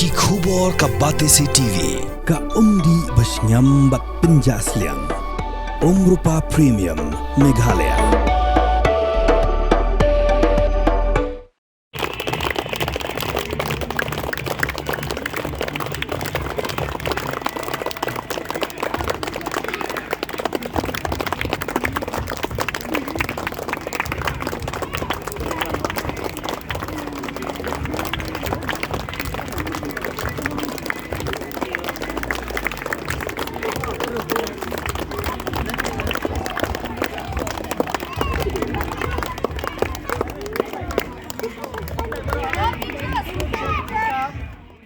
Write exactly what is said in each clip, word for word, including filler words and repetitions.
Ki khubor ka Batesi T V, ka umdih ba shngiam bad pynjah sliang. Umrupa Premium, Meghalaya.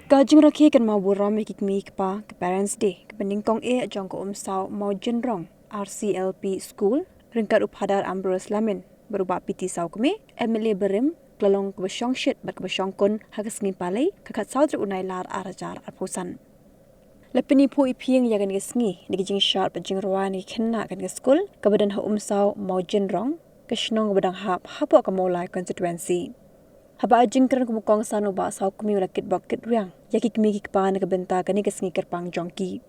Ka jingrakhe kynmaw burom ïa ki kmie ki kpa, ka Parents' Day, kaba nyngkong eh jong ka Umsaw Mawjynrong R C L P School, ryngkat u Phadar Ambrose Lamin bad u Bah P T Sawkmie, M L A barim, ka la long kaba shongshit bad kaba shongkun ha ka sngi Palei, ka khatsaw tarik u Nailar ar hajar arphew san. La pyniphuh iphieng ïa kane ka sngi da ka jingshad bad jingrwai na ki khynnah kane ka skul kaba don ha Umsaw Mawjynrong, ka shnong kaba dang hap hapoh ka Mawlai constituency. Haba ai jingkren kum u kongsan, u Bah Sawkmie u la kitbok kitrwiang ïa ki kmie ki kpa na ka bynta kane ka sngi kyrpang jong ki.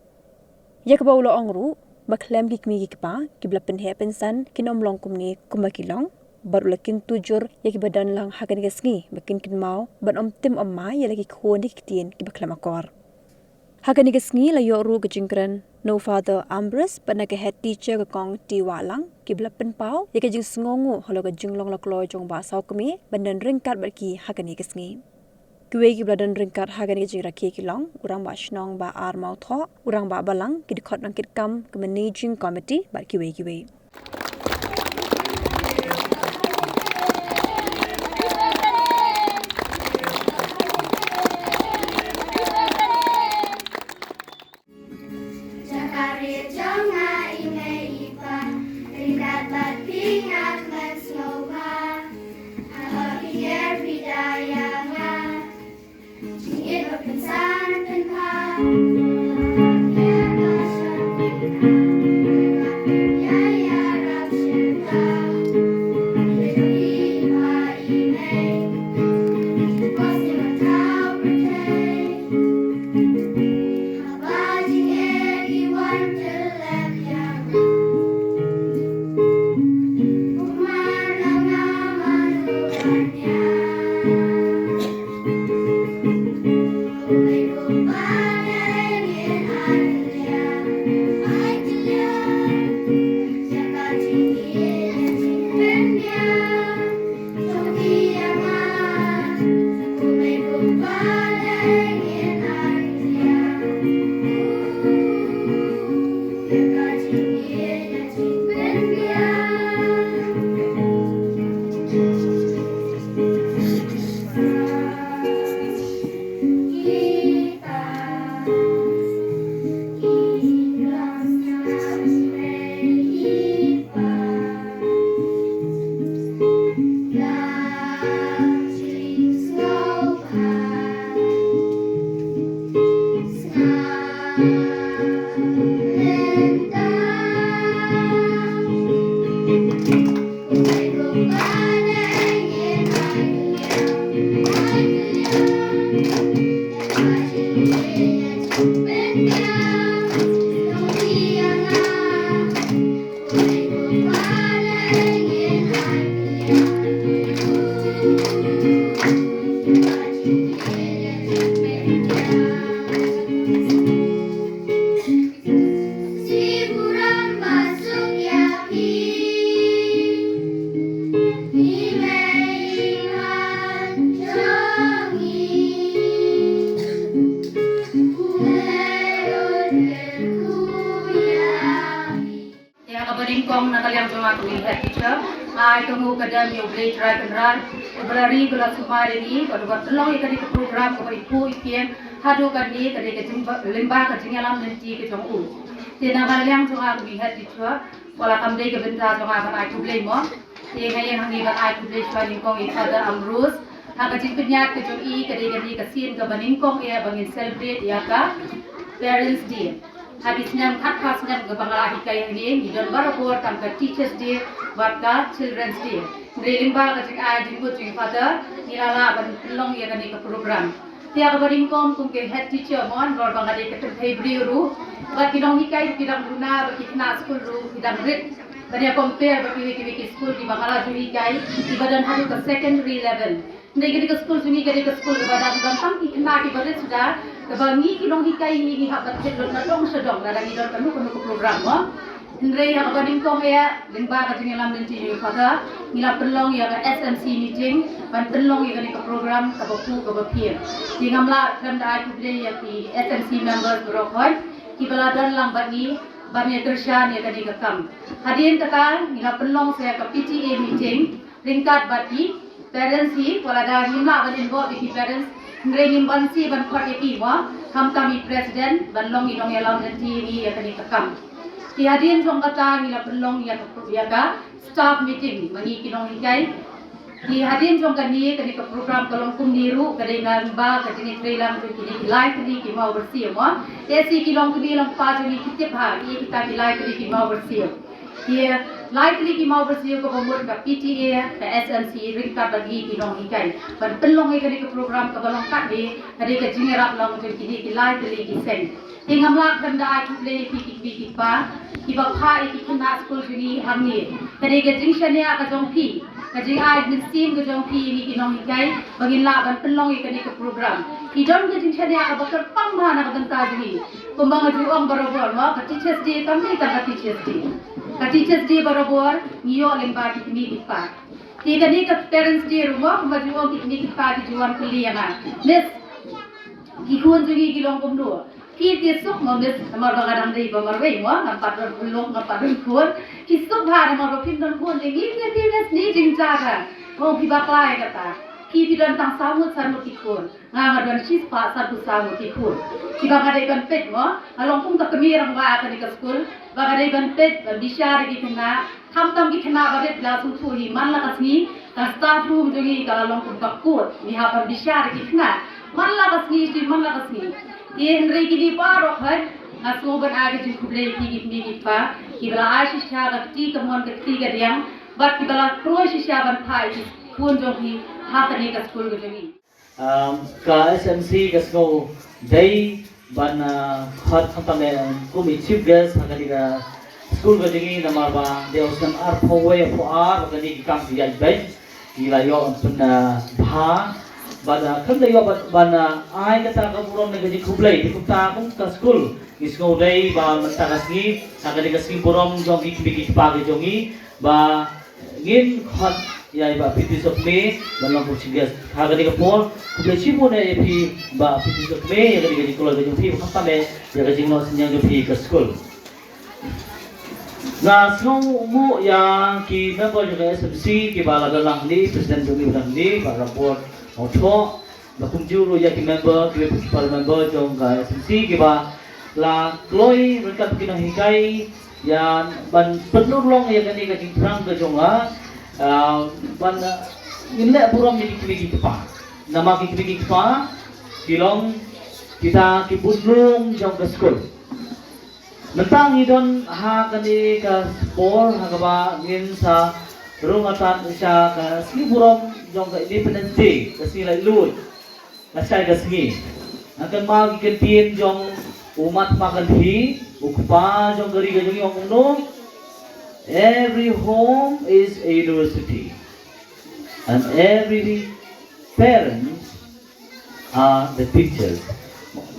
Ïa kaba u la ong ruh ba khlem ki kmie ki kpa kiba la pynheh pynsan kin ym long kumne kumba ki long, bad u la kyntu jur ïa kiba don lang ha kane ka sngi ba kin kynmaw ban ym tim ym mai ïa la ki khun da ki ktien kiba khlem akor. Ha kane ka sngi la ïoh ruh ka jingkren na u Father Ambrose bad na ka head teacher ka Kong T Wahlang, kiba la pynpaw ïa ka jingsngewnguh halor ka jinglong la kloi jong u Bah Sawkmie ban don ryngkat bad ki ha kane ka sngi. Kiwei kiba la don ryngkat ha kane ka jingrakhe ki long u Rangbah Shnong Bah R Mawthoh, u Rangbah Balang, ki dkhot nongkitkam ka Managing Committee bad kiwei kiwei. Jaka rit jong nga i mei i pa, ryngkat bad phi nga kmen sngewbha. Halor ki ker phi da ïa nga. Jingit ba pynsan pynpha. Ïa kaba nyngkong na ka liang jong nga kum i head teacher, nga ai kynmaw ka dang ïa U Blei Trai Kynrad, uba la ri ba la sumar ïa ngi bad uba pynlong ïa kane ka program kaba i phuh i piem haduh katne, ka dei ka jingba-, lyngba ka jingïalam lynti ka jong u. Te na ka liang jong nga kum i head teacher, wat la kam dei ka bynta jong nga ban ai khublei mo. Te nga ïeng hangne ban ai khublei shuwa nyngkong ïa i Father Ambrose ha ka jingpynïaid ka jong i, ka dei kane ka sien kaba nyngkong ïa ba ngin celebrate ïa ka Parents' Day. Ha ki snem khatphra snem kaba nga la hikai hangne, ngi don barabor tang ka Teachers' Day bad ka Children's Day. Hynrei lyngba ka jingai jingmut jong i Father, ngi la lah ban pynlong ïa kane ka program. Te ïa kaba nyngkong kum ka head teacher mo, namar ba nga dei ka kynthei briew ruh, bad ki nonghikai ki dang duna, bad ki khynnah skul ruh ki dang rit ban ïa compare bad kiwei kiwei ki skul kiba nga la ju hikai, kiba don haduh ka secondary level. Hynrei kane ka skul jong ngi ka dei ka skul kaba dang don tang ki khynnah kiba rit suda, kaba ngi ki nonghikai ngi, ngi hap ban thied lut na dong sha dong lada ngi don kano kano ka program mo. Hynrei ha kaba nyngkong ïa, lyngba ka jingïalam lynti jong i Father, ngi la pynlong ïa ka S M C meeting ban pynlong ïa kane ka program kaba khuid kaba pher. Te ngam lah khlem da ai khublei ïa ki S M C members baroh khoit kiba la don lang bad ngi ban ïa kyrshan ïa kane ka kam. Hadien kata ngi la pynlong sa ïa ka P T A meeting ryngkat bad ki parents hi, wat lada ngim lah ban involve ïa ki parents, hynrei ngim banse ban khot ïa ki mo, khamtam i president ban long i nongïalam lynti ïa kane ka kam. Te hadien jong kata ngi la pynlong ïa ka, ïa ka staff meeting ma ngi ki nonghikai. Te hadien jong kane, kane ka program ka long kumne ruh, ka dei namar ka jingïatreilang jong kine ki lai tylli ki mawbyrsiew mo. Te shi ki longkmie longkpa jong ngi ki tip ha ki, kita ki lai tylli ki mawbyrsiew. Ki lai tylli ki mawbyrsiew kaba mut ka P T A, ka S M C ryngkat bad ngi ki nonghikai ban pynlong ïa kane ka program kaba long katne, ka dei ka jingïarap lang jong kine ki lai tylli ki seng. Te ngam lah khlem da ai khublei ïa ki, ki kmie ki kpa kiba phah ïa ki khynnah skul jong ngi hangne. Ka dei ka jingshaniah ka jong phi, ka jingai mynsiem ka jong phi ïa ngi ki nonghikai ba ngin lah ban pynlong ïa kane ka program. Ki don ka jingshaniah kaba kyrpang bha na ka bynta jong ngi. Kumba nga ju ong barabor mo, ka Teachers Day kam dei tang ka Teachers Day. Ka Teachers Day barabor ngi ïoh lyngba ki kmie ki kpa. Te kane ka Parents Day ruh mo, kumba ju ong ki kmie ki kpa ki ju wan kylli ïa nga, Miss, ki khun jong ngi ki long kumno? Phi phi suk mo Miss, namar ba nga dang dei ba marwei mo, ngam pat don khun, ngam pat don khun. Phi suk bha namar ba phim don khun, te ngi phi phi Miss, ne jingjia ka. Mo phi bakla ïa kata. Phi phi don tang saw ngut san ngut ki khun. Nga nga don shispah sanphew saw ngut ki khun. Kiba nga dei ban peit mo, nga long kum ka kmie rangbah ha kane ka skul. Ba nga dei ban peit, ban bishar ïa ki khynnah. Khamtam ki khynnah ba rit la sngewthuh hi, man la ka sngi ka staff room jong ngi ka la long kum ka court, ngi hap ban bishar ïa ki khynnah man la ka sngi, shi man la ka sngi. Te hynrei kine baroh khoit nga sngew ban ai ka jingkhublei ïa ki kmie ki kpa kiba la ai shisha ka kti kamon ka kti kadiang bad kiba la khroi shisha ban phah ïa ki khun jong phi ha kane ka skul ka jong ngi. Um, ka S M C ka sngew dei ban, uh, khot khamtam kum i chief guest ha kane ka skul ka jong ngi namar ba dei u snem arphew wei arphew ar ba kane ki kam ki ïaid beit ki la ïoh ban pyn, uh, bha. Ban, uh, khlem da ïoh ban, ban, uh, ai kata ka burom ne ka jingkhublei, te kumta kum ka skul ngi sngew dei ba mynta ka sngi ha kane ka sngi burom jong ki kmie ki kpa ki jong ngi ba ngin khot ïa i Bah P T Sokme ban long kum chief guest ha kane ka por. Khublei shibun ïa phi Bah P T Sokme ïa kane ka jingkloi ka jong phi, ba khamtam ïa ka jingnoh synñiang jong phi ka skul. Nga sngewnguh ïa ki member jong ka S M C kiba la don lang hangne, president jong ngi ba don hangne, Bah Rangbor Mawthoh. Ba kumjuh ruh ïa ki member, kiwei pat ki para member jong ka S M C kiba la kloi ryngkat ki nonghikai ïa ban pynurlong ïa kane ka jingthrang ka jong nga, ah, ban, ah, ngin leh burom ïa ki kmie ki kpa. Namar ki kmie ki kpa ki long kita ki budlung jong ka skul. Mynta ngi don ha kane ka por ha kaba ngin sa rung atan sha ka sngi burom jong ka Independence Day, ka sngi laitluid, lashai ka sngi. Nga kynmaw ki kyntien jong u Mahatma Gandhi, u kpa jong ka ri ka jong ngi, u ong kumno? Every home is a university and every parent are the teachers.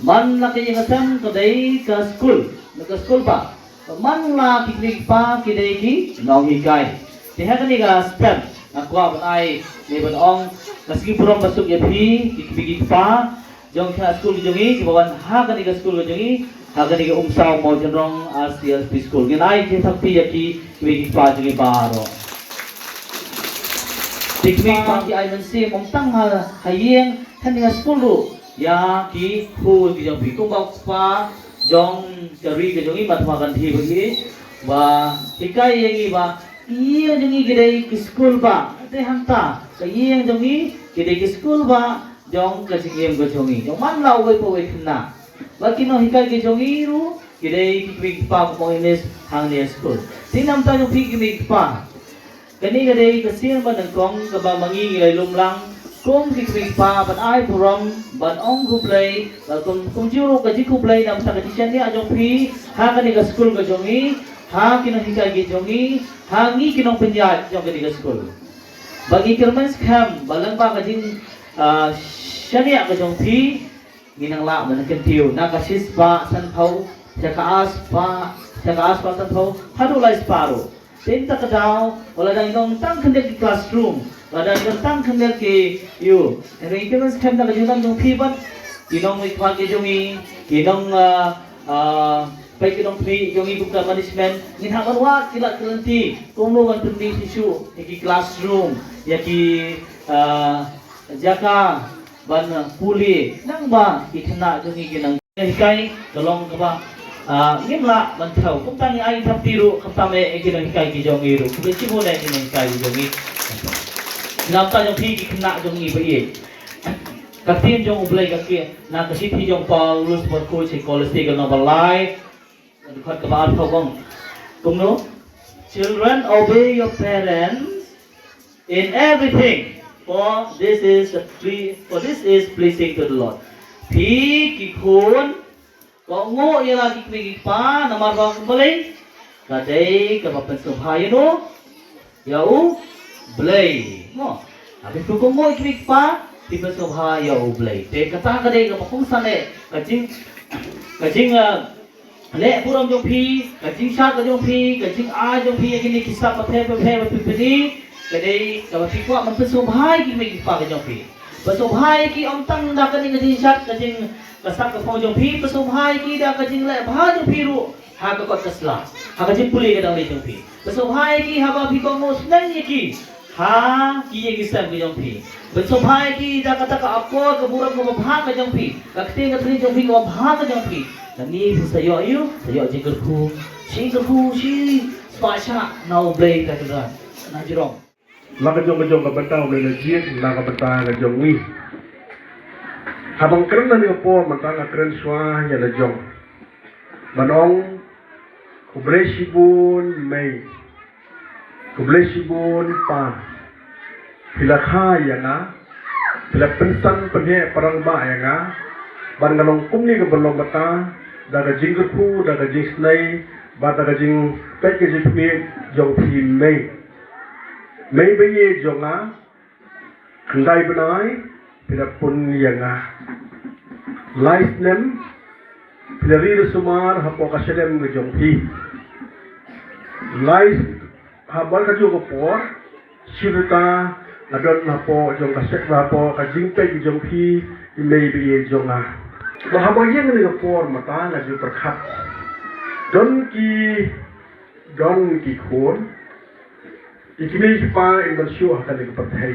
Man la ka ïing ka sem ka dei ka skul, ka skul bah. Man la ki kmie ki kpa ki dei ki nonghikai. Te ha kane ka step nga kwah ban ai ne ban ong ka sngi burom basuk ïa phi ki kmie ki kpa jong ka skul jong ngi kiba wan ha kane ka skul jong ngi. Ha kane ka Umsaw Mawjynrong R C L P School. Ngin ai jingthap ïa ki kmie ki kpa jong ngi baroh. Ki kmie ki kpa ki ai mynsiem ym tang ha, ha ïing, ha kane ka skul ruh. Ïa ki khun ki jong phi kumba u kpa jong ka ri ka jong ngi Mahatma Gandhi ba ki ba hikai ïa ngi ba ki ïing jong ngi ki dei ki skul bah. Te hangta ka ïing jong ngi ki dei ki skul bah jong ka jingim ka jong ngi. Jong man la uwei pa uwei khynnah. Ba ki nonghikai ki jong ngi ruh ki dei ki kmie ki kpa kumba ngi ong hangne ha skul. Te namar ta jong phi ki kmie ki kpa. Kane ka dei ka sien ba nyngkong kaba ma ngi ngi la lum lang Kum ki kmie ki kpa ban ai burom ban ong khublei, ba kum kumjuh ruh ka jingkhublei namar ka jingshaniah jong phi ha kane ka skul ka jong ngi, ha ki nonghikai ki jong ngi, ha ngi ki nongpynïaid jong kane ka skul. Ba ngi kyrmen skhem ba lyngba ka jing ah, shaniah ka jong phi, ngi nang lah ban kyntiew na ka shispah sanphew, sha ka arspah, sha ka arspah sanphew haduh lai spah ruh. Te mynta ka daw, wat la dang don tang khyndiat ki classroom, wat la dang don tang khyndiat ki, ïoh, hynrei ngi kyrmen skhem na ka jingdon jong phi bad ki nongmihkhmat ki jong ngi, ki nong ah, ah, peit ki nongpynïaid jong ngi kum ka management, ngin hap ban wad ki lad ki lynti kumno ban pynmih shuh ïa ki classroom, ïa ki ah, jaka ban pule, nangba ki khynnah jong ngi ki nang hikai ka long kaba ah, ngim lah ban thew. Kumta ngi ai thapti ruh, kumta me ki nang hikai ki jong ngi ruh, khublei shibun ïa ki nang hikai ki jong ngi. Namta jong phi ki khynnah jong ngi ba ïeit. Ka ktien jong U Blei ka ki na ka shithi jong Paulus bad Kolosi, Kolosi ka lynnong ba lai, dkhot kaba arphew, ka ong kumno? Children, obey your parents in everything, for this is the ple- for this is pleasing to the Lord. Phi ki khun, kohnguh ïa la ki kmie ki kpa, namar ba kumba lei, ka dei kaba pynsngewbha ïa no, ïa U Blei. Mo, ha phi kohnguh ïa ki kmie ki kpa, phi pynsngewbha ïa U Blei. Te kata ka dei kaba kongsan eh ka jing, ka jing ah, leh burom jong phi, ka jingshad ka jong phi, ka jingai jong phi ïa kine ki sap bapher bapher ba phi pyni, ka dei kaba phi kwah ban pynsngewbha ïa ki kmie ki kpa ka jong phi. Pynsngewbha ïa ki ym tang da kane ka jingshad ka jing, ka sap ka phong jong phi, pynsngewbha ïa ki da ka jingleh bha jong phi ruh ha ka kot ka sla, ha ka jingpule ka dang lei jong phi. Pynsngewbha ïa ki haba phi kohnguh sneng ïa ki ha ki ïing ki sem ki jong phi. Pynsngewbha ïa ki da kata ka akor ka burom kaba bha ka jong phi, ka ktien ka tnat jong phi kaba bha ka jong phi. Nangne phi sa ïoh ïa u, sa ïoh jingkyrkhu, jingkyrkhu shi spah shah na U Blei Trai Kynrad. Na jrong. La ka jong ka jong ka bynta U Blei la jied na ka bynta ka jong ngi. Haba nga kren ha kane ka por mynta nga kren shuwa ïa la jong. Ban ong khublei shibun mei. Khublei shibun pa. Phi la kha ïa nga. Phi la pynsan pynheh pynrangbah ïa nga. Ban nga long kumne kaba long bynta da ka jingkyrkhu, da ka jingisynei bad da ka jingpeit ka jingpynïaid jong phi mei. Mei ba ïeit jong nga, khyndai bnai phi la pun ïa nga. Lai snem phi la ri la sumar hapoh ka shlem ka jong phi. Lai, ha bad kajuh ka por, shi rta nga don hapoh jong ka shlem, hapoh ka jingpeit ka jong phi, i mei ba ïeit jong nga. Ba haba ïeng kane ka por mynta nga ju pyrkhat. Don ki, don ki khun, ki kmie ki kpa kin ban shuh ha kane ka pyrthei.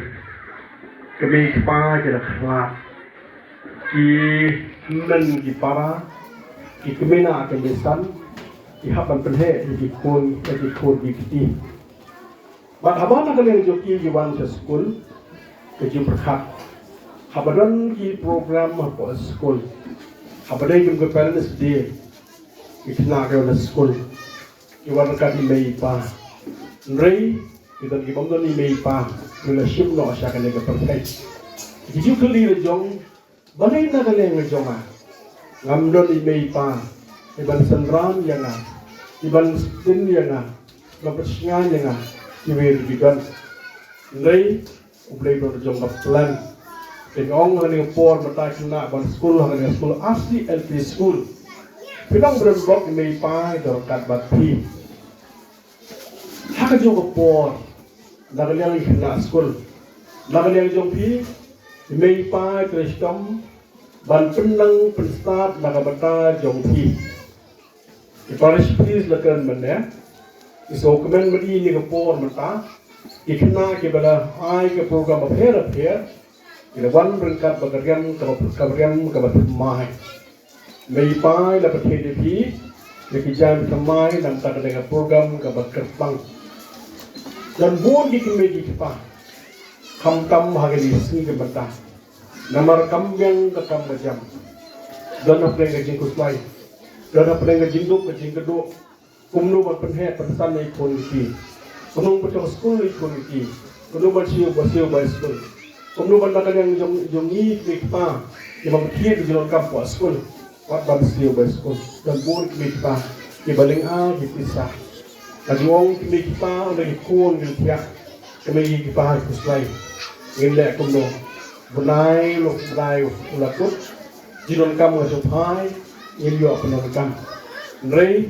Kmie ki kpa ki la khlad. Ki hynmen ki para, ki kmie na ki kmie san, ki hap ban pynheh ïa ki khun, ïa ki khun ki kti. Bad haba na ka liang jong ki ki wan sha skul, ka jingpyrkhat. Haba don ki program hapoh skul. Haba dei kum ka Parents' Day, ki khynnah ki wan skul. Ki wan ryngkat i mei i pa. Hynrei ki don ki bym don i mei i pa, ki la shim noh sha kane ka pyrthei. Ki ju kylli la jong, balei na ka liang jong nga ngam don i mei i pa, i ban synran ïa nga, i ban sdien ïa nga, i ban pynshngaiñ ïa nga, kiwei ruh ki don. Hynrei U Blei don jong ka plan. Te nga ong ha kane ka por mynta khynnah ban skul ha kane ka skul R C L P school. Phi nang bret bok i mei i pa i don ryngkat bad phi. Ha kajuh ka por, na ka liang i khynnah skul, na ka liang jong phi, i mei i pa i trei shitom ban pynnang pynstad na ka bynta jong phi. I parish priest la kren mynne, i sngewkmen mynne ïa ka por mynta, i khynnah kiba la ai ka program bapher bapher, ki la wan ryngkat bad ka riam kaba, ka riam kaba thymmai. Mei i pa i la pynthikna ïa phi ïa ki jaiñ thymmai na ka bynta ka program kaba kyrpang. Don bun ki kmie ki kpa, khamtam ha kine ki sngi ki mynta. Namar kam biang ka kam ka jam. Don hapdeng ka jingkhuslai, don hapdeng ka jingduk ka jingkyrduh. Kumno ban pynheh pynsan ïa i khun i kti. Kumno ban pynshong skul ïa i khun i kti. Kumno ban siew ba siew ba skul. Kumno ban da ka liang jong jong ngi ki kpa ki ba mkhiet ki jong kam poi skul. Wat ban siew bai skul. Don bun ki kpa ki ba leng a ki pisa. Ka jong ki kpa u da ki khun ki thiah. Ki mei ki kpa ki slai. Ngin leh kumno. Bnai lo bnai u la kut. Jilon kam nga jong phai. Ngin ïoh pynlong kam. Nrei.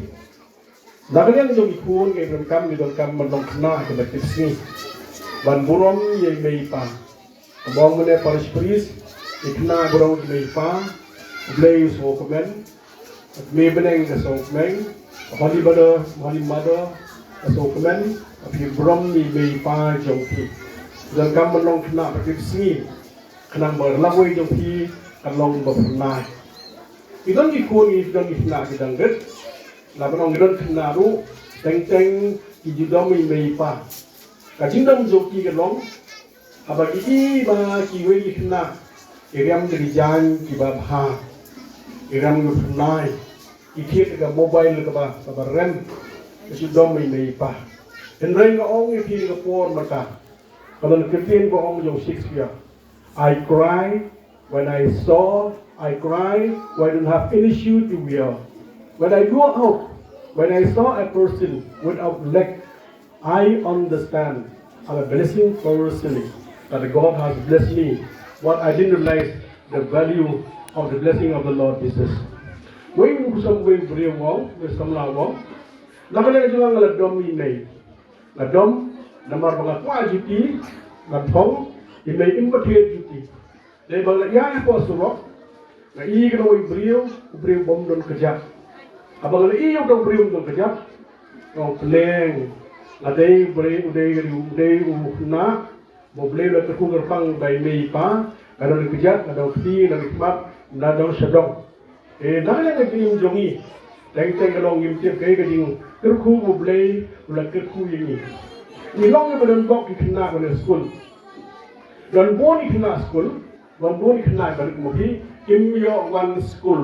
Na ka liang jong ki khun ki donkam ki donkam ban long khynnah ki ba tip sngi ban burom ïa i mei i pa. Ka bong mane parish priest i khynnah burom ki mei i pa. Blei u sngewkmen. Me bneng ka sngewkmen. Holy mother, holy mother ka sngewkmen. Ka phi burom i mei i pa jong phi. Donkam ban long khynnah ba tip sngi. Khnang ba lawei jong phi kan long ba phyrnai. Ki don ki khun ki don ki khynnah ki dang rit. Lada ngi don khynnah ruh teng teng ki ju dom i mei i pa. Ka jingdom jong ki ka long haba ki i ba kiwei ki khynnah ki riam da ki jaiñ ki ba bha. Ki riam ki phyrnai. Ki thied da ka mobile ka ba ka ba rem. Ka ju dom i mei i pa. Hynrei nga ong ïa phi ka por mynta. Ka don ka ktien ba ong jong Shakespeare. I cry when I saw, I cry when I don't have any shoe to wear. When I go out, when I saw a person without leg, I understand I'm a blessing person that God has blessed me, but I didn't realize the value of the blessing of the Lord Jesus. Wei u sam wei briew wong, wei samla wong. Na ka liang jong nga la dom i mei. Nga dom, namar ba nga kwah juti, nga thong, i mei im ba thied juti. Dei ba nga ïa ïa ko surok, nga i ka dong i briew, u briew bom don kjat. Aba nga i u dong briew don kjat, nga pleng, nga dei briew, u dei u dei u na, bo blei la ka khung pang bai mei pa, nga don kjat, nga don kti, nga don khmat, nga don shadong. Eh, na ka liang ka jingim jong ngi. Teng teng ka long ngim tip kaei ka jingkyrkhu u Blei u la kyrkhu ïa ngi. Ngi long ngi ba don bok ki khynnah ba leh skul. Don bun ki khynnah skul, don bun ki khynnah ba leh mukhi, kim ïoh wan skul.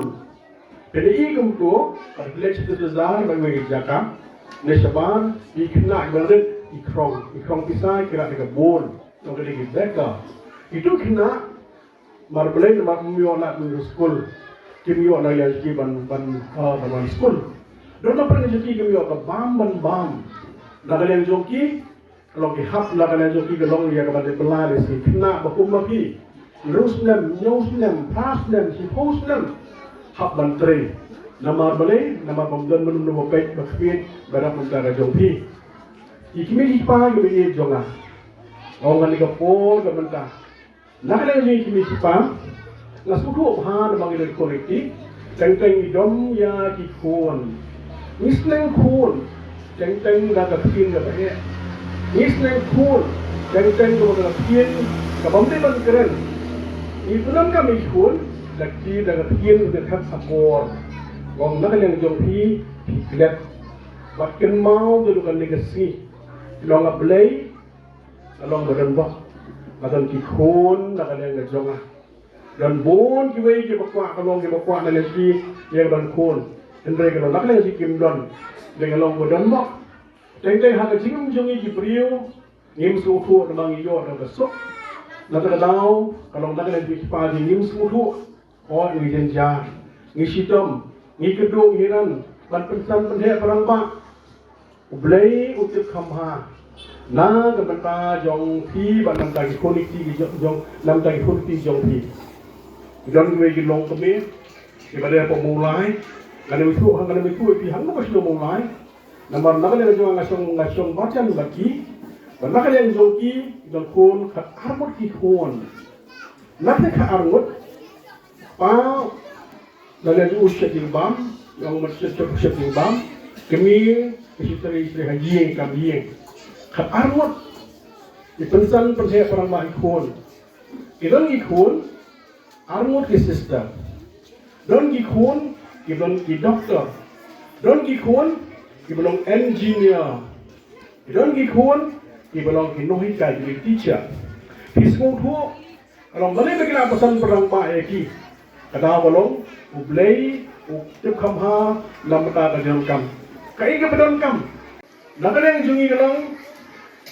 Pynïaid kumto, ka leh chitu tu zar ba ngi jaka. Ne shabar, ki khynnah ba leh i krong, i krong pisa ki rat ka bun. Nong ka dei ki beka. Itu khynnah Mar Blei namar ym ïoh lad ban skul. Kim ïoh na ka liang jong ki ban ban ah, ban wan skul. Don na pyrshah jong ki kim ïoh ka bam ban bam. Na ka liang jong ki ka long ki hap na ka liang jong ki ka long ïa ka ban dei pynlait ïa ki khynnah ba kum ma phi. Hynriew snem, hynñiew snem, phra snem, shiphew snem. Hap ban trei. Namar balei, namar ba ym don mano mano ba peit ba kyrpad ba dap mynta ka jong phi. Ki kmie ki kpa ki ba ïeit jong nga. Ong nga ni ka por ka mynta. Na ka liang jong ngi ki kmie ki kpa, nga sngewthuh bha namar ngi dei ki khun riti, teng teng ngi dom ïa ki khun. Ngi sneng khun, teng teng da ka ktien kaba eh. Ngi sneng khun, teng teng da ka ktien kaba ym dei ban kren. Ngi pyndonkam ïa ki khun, da ka ktien, da ka ktien kaba thep akor. Ong na ka liang jong phi, phi klet. Bad kynmaw da ka liang ka sngi. Long A Blei, Ka long ba don bok. Ka don ki khun na ka liang ka jong nga. Don bun kiwei kiba kwah, ka long kiba kwah na liang ki ïa ka don khun. Hynrei ka long na ka liang ki kim don. Dei ka long ba don bok. Teng teng ha ka jingim jong ngi ki briew ngim sngewthuh namar ngi ïoh da ka suk. Na kata ka daw ka long na ka liang ki kpa ki ngim sngewthuh. Hooid ngi jynjar, ngi shitom, ngi kyrduh, ngi ran ban pynsan pynheh pynrangbah. U Blei u tip kham bha na ka bynta jong phi bad na ka bynta ki khun ki kti ki jong, jong, na ka bynta ki khun ki kti jong phi. Ki don kiwei ki longkmie kiba dei hapoh Mawlai. Nga nym ithuh, nga nym ithuh ïa phi hangne ba shu Mawlai. Namar na ka liang jong nga shong, nga shong ba jan bad ki. Bad na ka liang jong ki ki don khun khat arngut ki khun. Na ka liang khat arngut, pa na liang u shet jingbam, ïa u mat shet shet jingbam. Kmie ki shu trei shet ha ïing kam ïing. Khat arngut ki pynsan pynheh pynrangbah ki khun. Ki don ki khun arngut ki sister. Don ki khun ki don ki doctor. Don ki khun kiba long engineer. Ki don ki khun kiba long ki nonghikai, ki teacher. Phi sngewthuh ka long balei ba ki la pynsan pynrangbah ïa ki? Ka daw ka long U Blei u tip kham bha na ka bynta ka jingdonkam. Kaei kaba donkam? Na ka liang jong ngi ka long,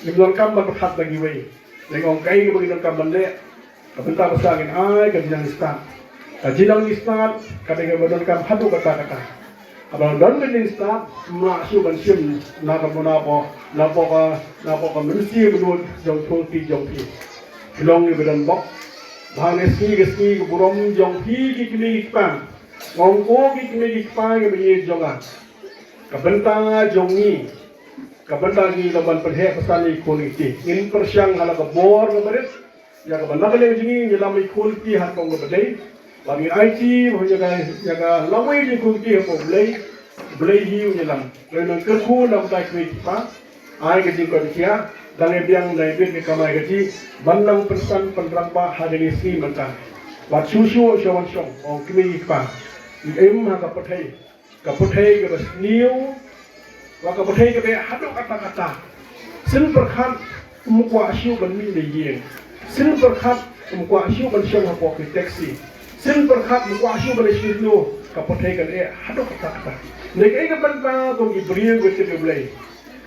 ngim donkam ban pyrkhat da kiwei. Lei ong kaei kaba ngi donkam ban leh, Ka bynta ba sa ngin ai ka jingnang stad. Ka jingnang stad ka dei kaba donkam haduh katta katta. Haba don ka jingnang stad, ym lah shuh ban shim na ka bynta na ka na ka mynsiem mynsiem jong phi jong phi. Phi long iba don bok. Ba ha kane ka sngi ka sngi ka burom jong phi ki kmie ki kpa. Nga ong ko ki kmie ki kpa kiba ïeit jong nga. Ka bynta jong ngi, ka bynta ngi long ban pynheh pasan ïa ki khun ki kti. Ngin pyrshang ha la ka bor kaba rit ïa kaba na ka liang jong ngi, ngi ïalam ïa ki khun ki kti ha ka kong kaba dei. Bad ngi aiti ïa ka, ïa ka lawei jong ki khun ki kti ha ka kong U Blei. U Blei hi un ïalam. Ngi nang kyrkhu na ka bynta ki kmie ki kpa. Ai ka jingkoit jingkhiah, dang ïa biang dang ïa bit ka kamai kajih ban nang pynsan pynrangbah ha kane ka sngi mynta. Bad shuh shuh sha wan shong, ong kmie ki kpa, ngi im ha ka pyrthei, ka pyrthei kaba sniew, bad ka pyrthei kaba eh haduh katta katta. Sien pyrkhat ym kwah shuh ban mih na ïing. Sien pyrkhat ym kwah shuh ban shong hapoh ki taxi. Sien pyrkhat ym kwah shuh ban leit sha shnong, ka pyrthei kan eh haduh katta katta. Dei kaei ka bynta kum ki briew kiba tip ïa U Blei,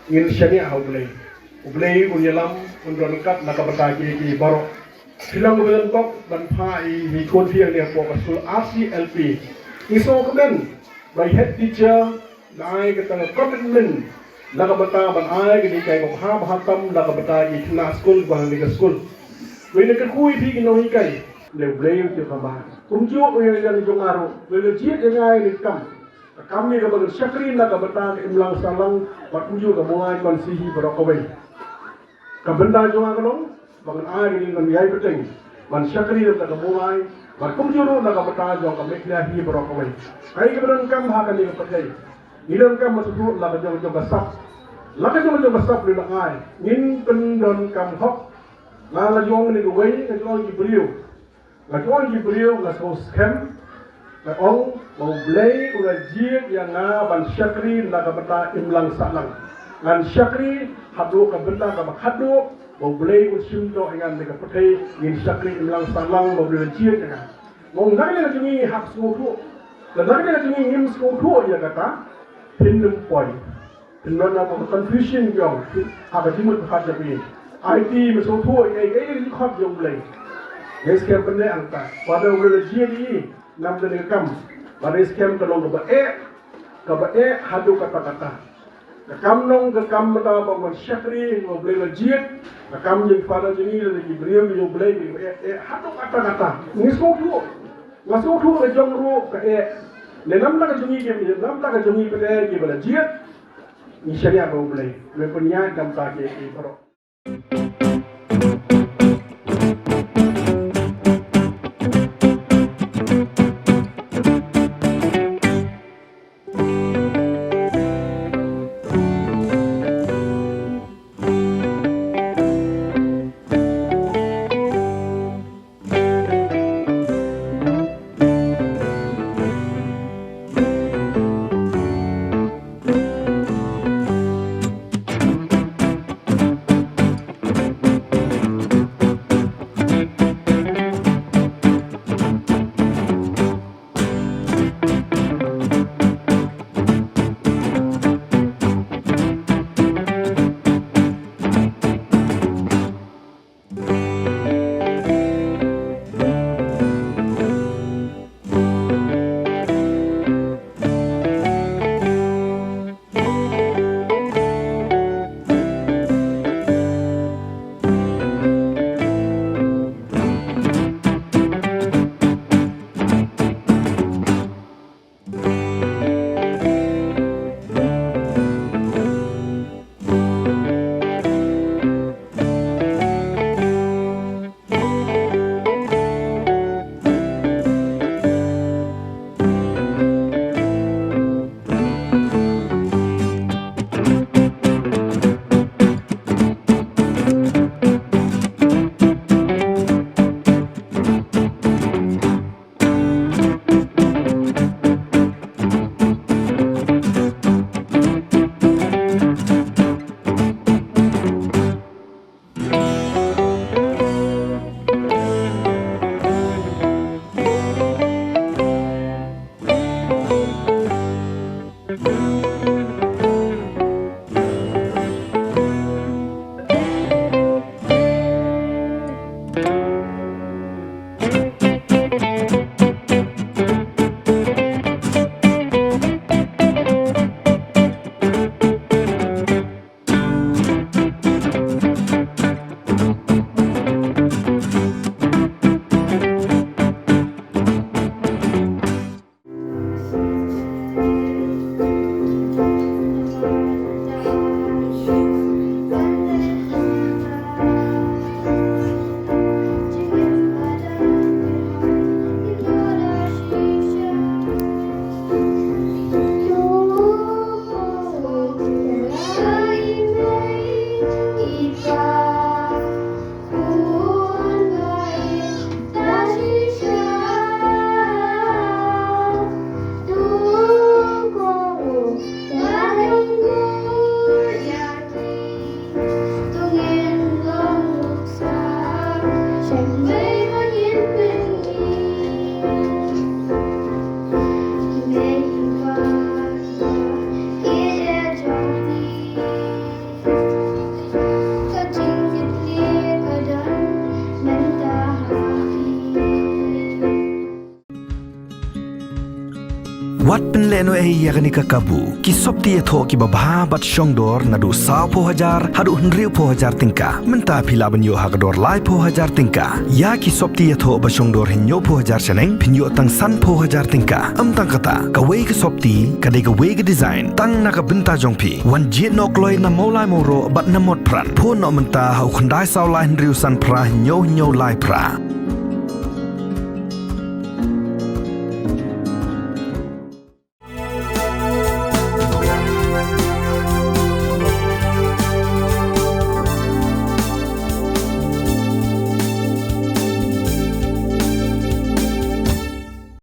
ngin shaniah ha U Blei. U Blei un ïalam, un don ryngkat na ka bynta kiei kiei baroh. Phi long kiba don bok ban phah ïa ki khun phi hangne hapoh ka skul R C L P. Ngi sngewkmen ba i head teacher la ai kata ka commitment na ka bynta ban ai kane ka hikai kaba bha bha tam na ka bynta ki khynnah skul ba ha kane ka skul. Ngi la kyrkhu ïa phi ki nonghikai, lei U Blei u tip kaba kumjuh ïa ka jong nga ruh, lei la jied ïa nga ïa ka kam. Ka kam ne kaba ngan shakri na ka bynta ka imlang sahlang bad kumjuh ka Mawlai Constituency hi baroh kawei. Ka bynta jong nga ka long ba ngan ai kane, ngan ïai bteng ban shakri na ka bynta ka Mawlai bad kumjuh ruh na ka bynta jong ka Meghalaya hi baroh kawei. Kaei kaba donkam ha kane ka pyrthei, ngi donkam ban sngewthuh la ka jong jong ka sap. La ka jong jong ka sap ngi la ai, ngin pyndonkam hok. Nga la ong kane kawei, nga la ong ki briew. Nga ong ki briew, nga sngew skhem. Nga ong ba U Blei u la jied ïa nga ban shakri na ka bynta imlang sahlang. Ngan shakri haduh ka bynta kaba khadduh, ba U Blei un shim noh ïa nga na ka pyrthei, ngin shakri imlang sahlang ba U Blei u la jied ïa nga. Nga ong na ka liang jong ngi hap sngewthuh. Lada na ka liang jong ngi ngim sngewthuh ïa kata, phin ym poi. Pynban na ka confusion jong, ha ka jingmut ka jong phi. Aiti, me sngewthuh ïa kaei kaei ka jingkhot jong U Blei. Ngi skhem pynleh hangta. Ba U Blei u la jied ïa i namar kane ka kam. Ba ngi skhem ka long kaba eh, kaba eh haduh katta katta. Ka kam long ka kam mynta ba ngan shakri, ba U Blei u la jied. Ka kam jong i Father jong i, lane ki briew jong U Blei, kaba eh, eh haduh katta katta. Ngi sngewthuh. Nga sngewthuh ka jong ruh ka eh. Ne namar ka jong i, namar ka jong i pat eh kiba la jied. Ngi shaniah bad U Blei, me pynïaid namar kiei kiei baroh. Wat pynlehnohei ïa kane ka kabu. Ki sopti ïathoh kiba bha bad shongdor naduh sawphew hajar haduh hynriewphew hajar tyngka. Mynta phi lah ban ïoh ha ka dor laiphew hajar tyngka. Ïa ki sopti ïathoh ba shongdor hynñiewphew hajar shaneng phin ïoh tang sanphew hajar tyngka. Ym tang kata, kawei ka sopti ka dei kawei ka design tang na ka bynta jong phi. Wan jied noh kloi na Mawlai Mawroh bad na Motphran. Phone noh mynta ha u khyndai saw lai hynriew san phra hynñiew hynñiew lai phra.